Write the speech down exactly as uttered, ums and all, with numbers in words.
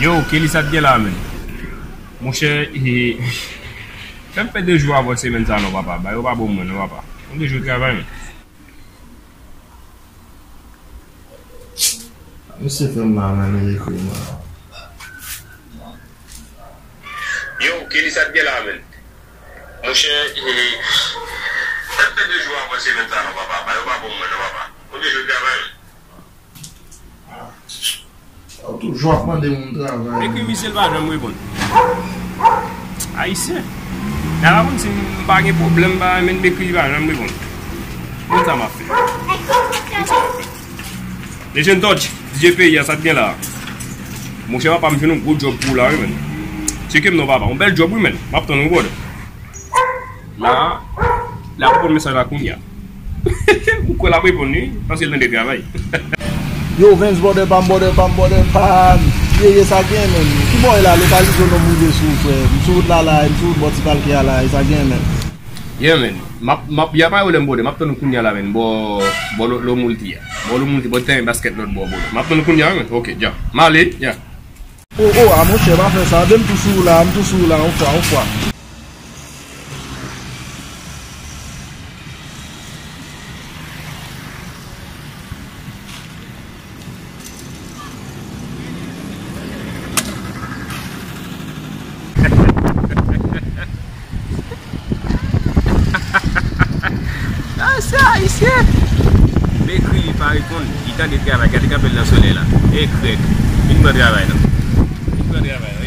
Yo, Kelly, sa t gen la, menm? Monchè, e, fè m fè de jou avan semèn sa non, papa. Bagay yo pa bon mwen non, papa. Fè m de jou travay, menm. Misye fè m mal, menm, li ekri m la. Yo, Kelly, sa t gen la, menm? Monchè, e, fè m fè de jou avan semèn sa non, papa. Bagay yo pa bon mwen non, papa. Fè m de jou travay, menm. Ou toujou ap mande moun travay. M ekri misye, l pa janm reponn. Ayisyen. N a pa konn si m pa gen pwoblèm, m pa renmen m ekri, li pa janm reponn. Konn sa m ap fè. Konn sa m ap fè. Legend Touch, D J peyi a, sa t gen la? Monchè, papa, m jwenn yon gwo djòb pou ou la, wi, menm. Tcheke m non, papa. Yon bèl djòb, wi, menm. M ap tann ou, brother. La, la pou pran mesaj la kounye a. Ou kwè l ap reponn wi, paske l tande travay. Yo, Vens, brother pa m, brother pa m, brother pa m. Ye, ye, sa gen, menm. Ki bò e la, lokalize w non, m rive sou ou, frè. M sou wout la, la, m sou wout bò Ti Palke a, la, e sa gen, menm. Yeah, menm. M ap, m ap, y a pa yon pwoblèm, brother. M ap tann ou kounye a la, menm. Bò, bò lo, lo moulti a. Bò lo moulti, bò tèren baskèt lòt bò, brother. M ap tann ou kounye a, menm. Ok, dja. M ale, yeah. Oh, oh, a monchè, pa fè sa. Ben, m tou sou ou la, m tou sou ou la, yon fwa, yon fwa. Ah, se ayisyen! M ekri li pa reponn, li tande travay, gade kanpe l nan solèy la. E krèk, vin pran travay la. Vin pran travay la.